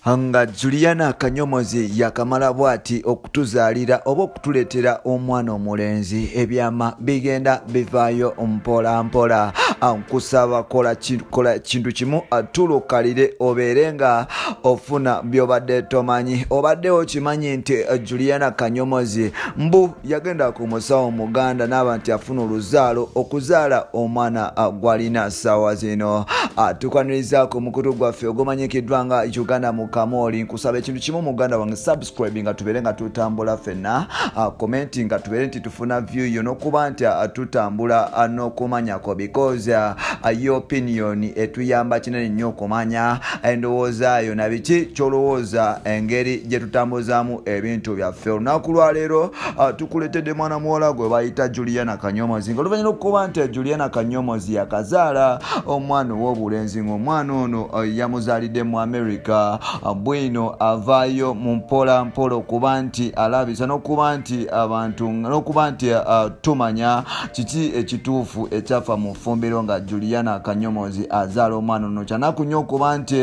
Nga Juliana Kanyomozi yakamala bwati okutuzaalira oba okutuleetera omwana omulenzi, ebyama bigenda bivaayo mpola mpola. Nkusaba kola kintu kimu, tulukalire obeere nga ofuna byobadde tomanyi. Obadde okimanyi nti Juliana Kanyomozi mbu yagenda ku musawo muganda n'aba nti afuna oluzaalo okuzaala omwana gwalina ssaawa zino? Tukwaniriza ku mukutu gwaffe ogumanyikiddwa nga Uganda mu Kamooli. Nkusaba ekintu kimu, muganda wange, subscribe nga tubeere nga tutambula ffenna, comment nga tubeere nti tufuna view yo n'okuba nti tutambula n'okumanyako, because your opinion etuyamba kinene nnyo okumanya endowooza yo na biki kyolowooza engeri gye tutambuzaamu ebintu byaffe. Olunaku lwaleero tukuleetedde mwana muwala gwe bayita Juliana Kanyomozi, nga oluvannyuma okuba nti Juliana Kanyomozi yakazaala omwana ow'obulenzi, ng'omwana ono yamuzaalidde mu America. Bwino avaayo mu mpola mpola okuba nti alabisa n'okuba nti abantu n'okuba nti tumanya kiki ekituufu ekyafa mu ffumbiro nga Juliana Kanyomozi azaala omwana ono. Kyanaku nnyo okuba nti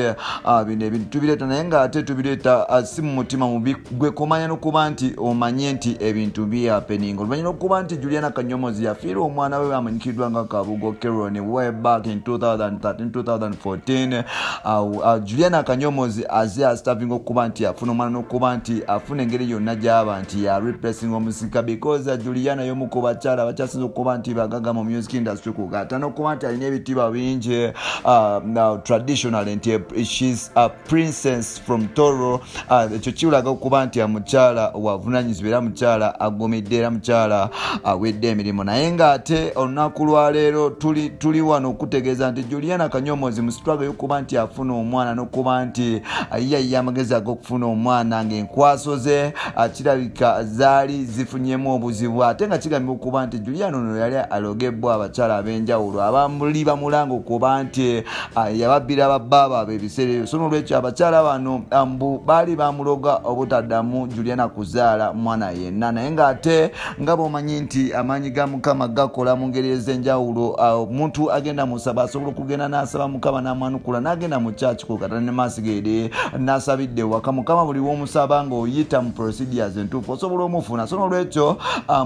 bino ebintu tubireeta, naye ng'ate tubireeta si mu mutima mubi, gwe kumanya n'okuba nti omanye nti ebintu bihappening. Oluvannyuma okuba nti Juliana Kanyomozi yafiirwa omwana we amanyikiddwa nga Kabugo Keron way back in 2013 2014, Juliana Kanyomozi aze astartinga okuba nti afuna omwana n'okuba nti afuna engeri yonna gy'aba nti ya replacing omusika, because Juliana y'omu ku bakyala abakyasinza okuba nti bagaga mu music industry, kugatta n'okuba nti alina ebitiibwa bingi traditional, nti she's a princess from Toro. Ekyo kiwulaga okuba nti mukyala wavunanyizibwa, era mukyala agumidde, era mukyala awedde emirimu. Naye ng'ate olunaku lwaleero tuli wano okutegeeza nti Juliana Kanyomozi mu struggle y'okuba nti afuna omwana n'okuba nti ayiyayiya amagezi ag'okufuna omwana, ng'enkwaso ze kirabika zaali zifunyemu obuzibu, ate nga kigambibwa okuba nti Juliana ono yali alogebbwa abakyala ab'enjawulo abamuli bamulanga okuba nti yababbira babba baabwe ebiseera ebyo. So nolwekyo abakyala bano mbu baali bamuloga obutaddamu Juliana kuzaala mwana yenna. Naye ng'ate nga bw'omanyi nti amaanyi ga Mukama gakola mu ngeri ez'enjawulo, omuntu agenda musaba asobola okugenda n'asaba Mukama n'amwanukula, n'agenda mu church kukata ne masigede n'asabidde waka. Mukama buli w'omusaba ng'oyita mu procedures entuufu osobola omufuna. So nolwekyo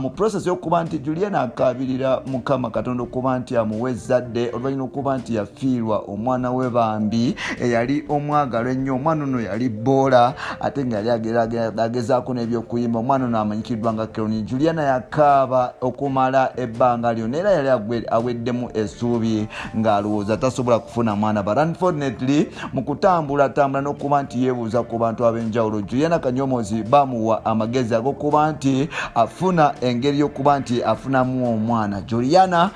mu process y'okuba nti Juliana akabirira Mukama Katonda okuba nti amuwa ezzadde oluvannyuma okuba nti yafiirwa omwana we bambi eyali omwagalo ennyo, omwana ono yali boola ate nga yali agezaako n'ebyokuyimba, omwana ono amanyikiddwa nga Keroni, Juliana yakaaba okumala ebbanga lyonna era yali aweddemu essuubi ng'alowooza tasobola kufuna mwana. But unfortunately, mu kutambulatambula n'okuba nti yeebuuza ku bantu ab'enjawulo, Juliana Kanyomozi bamuwa amagezi ag'okuba nti afuna engeri y'okuba nti afunamu omwana. Juliana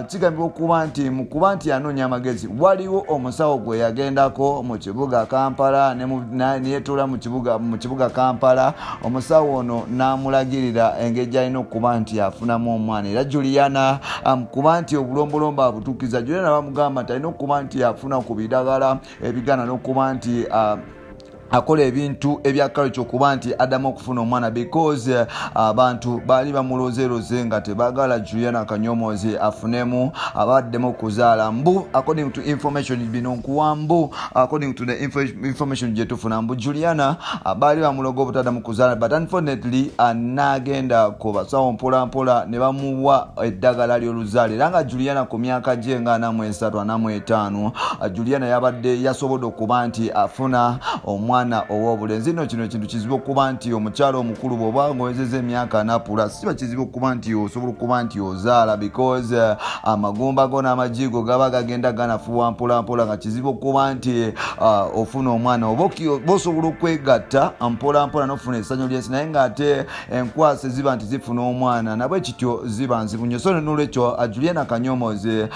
kigambibwa okuba nti mu kuba nti anoonya amagezi, waliwo omusawo gwe yagendako mu kibuga Kampala, neyetuula mu kibuga Kampala. Omusawo ono n'amulagirira engeri gy'alina okuba nti afunamu omwana. Era Juliana kuba nti obulombolombo abutuukiza, Juliana bamugamba nti alina okuba nti afuna ku biragala ebigana n'okuba nti akola ebintu ebyakalekyo okuba nti addamu okufuna omwana, because abantu baali bamulozeeroze nga tebaagala Juliana Kanyomozi afunemu abaddemu okuzaala. Mbu according to information, bino nkuwa mbu according to the information gye tufuna, mbu Juliana baali bamuloga obutaddamu kuzaala. But unfortunately, n'agenda ku basawo mpola mpola ne bamuwa eddagala ly'oluzaala, era nga Juliana ku myaka gye nga 43, 45, Juliana yabadde yasobodde okuba nti afuna omwana ow'obulenzi. Nno kino ekintu kizibu okuba nti omukyala omukulu bw'oba ng'owezezza emyaka 40 plus, kiba kizibu okuba nti osobola okuba nti ozaala, because amagumba go n'amajigo gaba gagenda ganafuwa mpola mpola, nga kizibu okuba nti ofuna omwana. Oba osobola okwegatta mpola mpola n'ofuna essanyu ly'ensi, naye ng'ate enkwasi ziba nti zifuna omwana nabwe kityo ziba nzibu nnyo. So nolwekyo Juliana Kanyomozi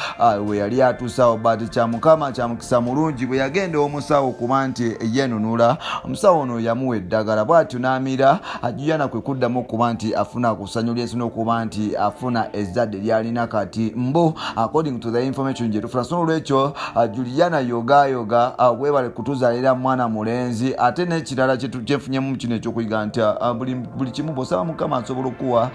we yali atuusawo, but kya Mukama, kya mukisa mulungi, bwe yagenda omusawo okuba nti yenunula, omusawo ono yamuwa eddagala bw'atyo n'amira. Juliana kwe kuddamu okuba nti afuna ku ssanyu ly'ensi n'okuba nti afuna ezzadde lyalina kati, mbu according to the information gye tufuna. So nolwekyo Juliana, yogayoga, webale kutuzaalira mwana mulenzi. Ate n'ekirala kyenfunyemu kino ekyokuyiga nti buli kimu bw'osaba Mukama asobola okuwa.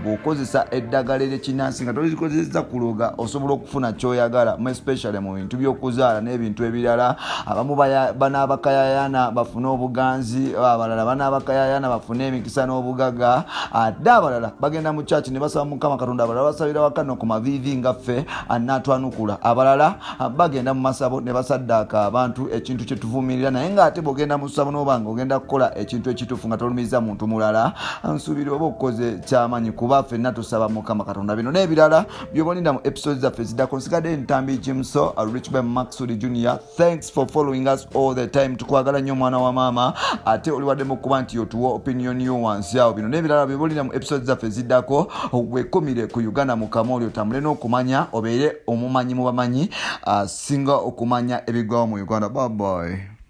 Bw'okozesa eddagala ery'ekinansi nga tolikozesa kuloga, osobola okufuna kyoyagala, especially mu bintu by'okuzaala n'ebintu ebirala. Abamu banaabakayayana bafune. bafune obuganzi, abalala banaabakayayana bafune emikisa n'obugaga, ate abalala bagenda mu church ne basaba Mukama Katonda, abalala basabira waka no ku maviivi nga ffe anaatwanukula, abalala bagenda mu masabo ne basaddaaka abantu, ekintu kye tuvumirira. Naye ng'ate bw'ogenda mu ssabo n'oba nga ogenda kukola ekintu ekituufu nga tolumiza muntu mulala, nsuubira oba okukoze kyamanyi, kuba ffenna tusaba Mukama Katonda. Bino n'ebirala byobolinda mu episode zaffe eziddako. Nsigadde Ntambi Jimso, Rich by Maxud Junior. Thanks for following us all the time. Tukwagala nnyo omwana wa maama, ate oli wadde mukuba nti otuwa opinion yo wansi awo. Bino n'ebirala byobolina mu episode zaffe eziddako. Wekumire ku Uganda mu Kamooli, otambule n'okumanya, obeere omumanyi mu bamanyi asinga okumanya ebigwawo mu Uganda. Bye bye.